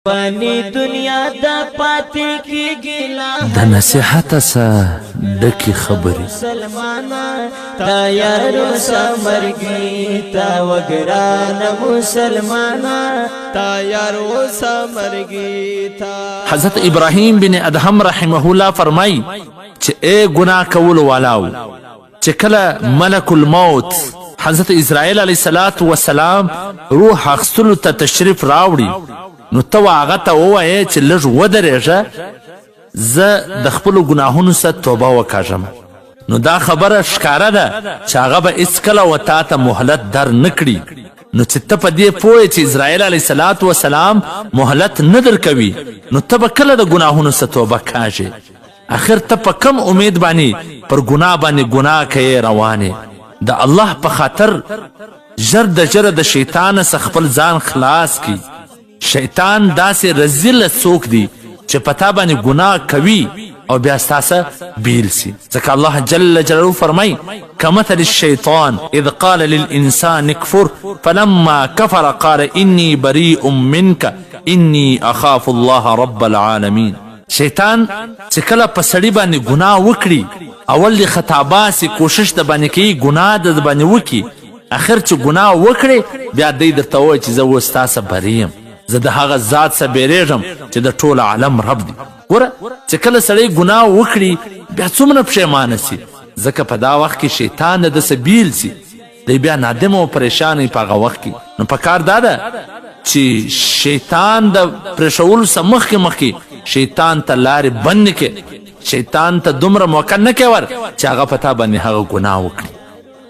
فانی دنیا د پاتې کېږي لا. د نصیحت څخه ډکې خبرې. مسلمانا تیار سمرګي تا وګران، مسلمانا تیار سمرګي تا. حضرت ابراهیم بن ادهم رحمه الله فرمای چې ای ګناه کولو والاو، چې کله ملک الموت حضرت اسرائیل علیه الصلاة والسلام روح اخستلو ته تشریف راوړي، نو ته هغه ته ووایې چې لږ ودرېږه، زه د خپلو ګناهونو څخه توبه وکاږم. نو دا خبره ښکاره ده چې هغه به هیڅکله و تا ته مهلت در نه کړي. نو چې ته په دې پوه چې اسرائیل علیه الصلاة والسلام مهلت نه درکوي، نو ته به کله د ګناهونو څخه توبه کاږې؟ اخر ته په کم امید باندې پر ګناه باندې ګناه کوې روانې؟ د الله په خاطر ژر د ژره د شیطان څخه خپل ځان خلاص کړي. شیطان داسې رزیله څوک دی چې په تا باندې ګناه کوي او بیا ستا څخه بیل سي، ځکه الله جل جلاله فرمای: كمثل الشيطان اذ قال للإنسان اكفر فلما كفر قال إني بريء منك إني أخاف الله رب العالمين. شیطان چې کله په سړي باندې ګناه وکړي، اول دې خطا باسي، کوشش د باندې کوي ګناه د باندې وکړي. اخر چې ګناه وکړي، بیا دی درته وایي چې زه اوس ستا څخه بري یم، زه د هغه ذات څخه بیریږم چې د ټول عالم رب دی. ګوره چې کله سړی ګناه وکړي، بیا څومره پښیمانه سي، ځکه په دا وخت کې شیطان د ده څخه بیل سي، دی بیا نادم او پریشان وي په هغه وخت کې. نو په کار دا ده چې شیطان د پرېښولو څخه مخکې مخکې شیطان ته لارې بندې کړې، شیطان ته دومره موقع نه کوې ور چې هغه په تا باندې هغه ګناه وکړي.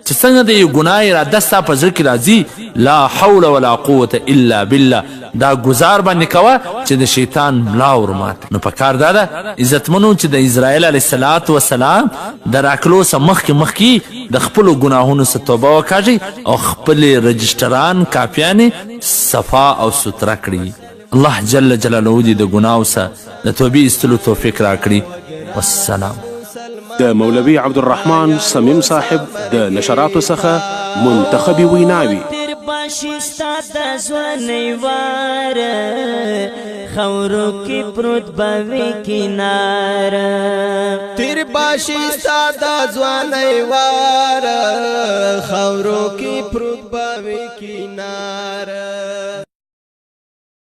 چې څنګه د یو ګناه اراده ستا په زړه کې راځي، لا حول ولا قوت الا بالله دا ګزار باندې کوه چې د شیطان ملا ورماته. نو په کار دا ده عزتمنو چې د اسرائیل علیه الصلاة والسلام د راکلو څخه مخکې مخکې د خپلو ګناهونو څخه توبه وکاږئ او خپلې رجسټران کاپیانې صفا او سوتره کړئ. الله جل جلاله دې د ګناو څخه د توبې ایستلو توفیق راکړي. والسلام. د مولوي عبدالرحمن صمیم صاحب د نشراتو څخه منتخبې ویناوي. تیر باشي ستا د ځوانۍ وار، خاورو کې پروت به وي کنار. تیر باشي ستا د ځوانۍ وار، خاورو کې پروت به وي کنار.